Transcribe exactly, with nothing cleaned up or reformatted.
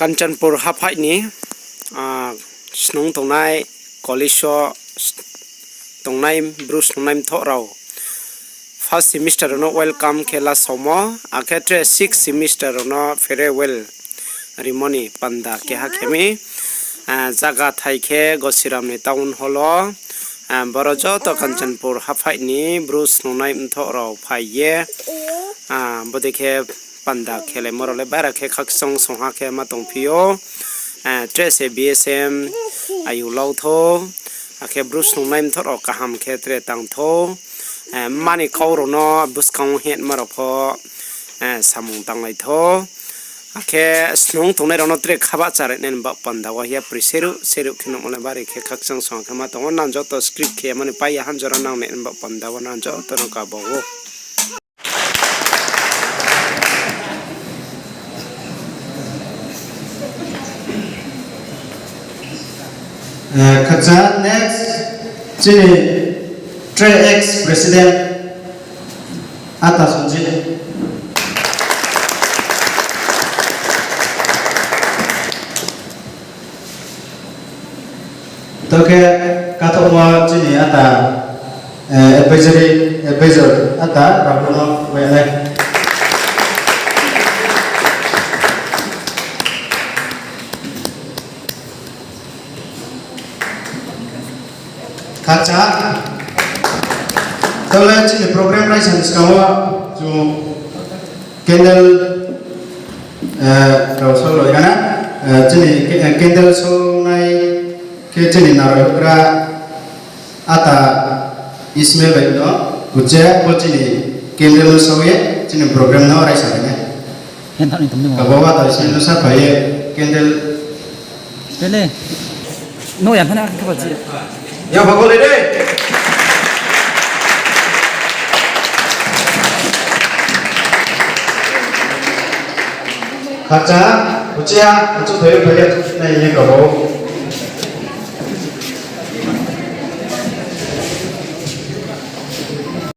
Kanchanpur haphaih ni, ah, snung tongnai college o tongnai bru snungnai mthoh rao first semester rao no welcome khe lasomo, akhe tre sixth semester rao no farewell rimo ni panda keha khe mi. Ah, zaga thai khe Gosiram ni town hall o, ah, boro joto Kanchanpur haphaih ni bru snungnai mthoh rao phai ye, ah, bodei khe panda khelaimo rao le bara khe khakchang songha khe ma tongphi ou. Eh, tre se B S M ayu lau thou, akhe bru snungnai mthoh rao kaham khe tre tang thou. Eh, mani kau rao no buskang wo hingma rao pho, eh, samung tanglai thou. Akhe snung tongnai rao no tre khabahcha rinai ni baoh panda wo ya pri seruh seruh khe nuhmo le bari khe khakchang songha khe ma tong ou. Nang joto script khe mani pai ya han jora nang nai ni baoh panda wo nang joto no kaba ou. Eh, khakchang next, chini tre ex president Ata Sonji. Tokhe kathouhmo chini ata, eh, advisory, advisor ata Rahul no wai nai. Khakchang. Tole chini program raisa ni skang wo chung candle, eh, rao solo ya na, eh, chini, eh, candle sonai khe chini naroi houhgra ata Ismail bai no, kuche bo chini candle no so ye chini program no raisa nai. Kabo ata Ismail no sa phai ye candle. Tele. No ya phana khe ba ji. Ya ba ko le de. Khakchang, kuche ya, kuche thoi ye phai ye nai ye kabo.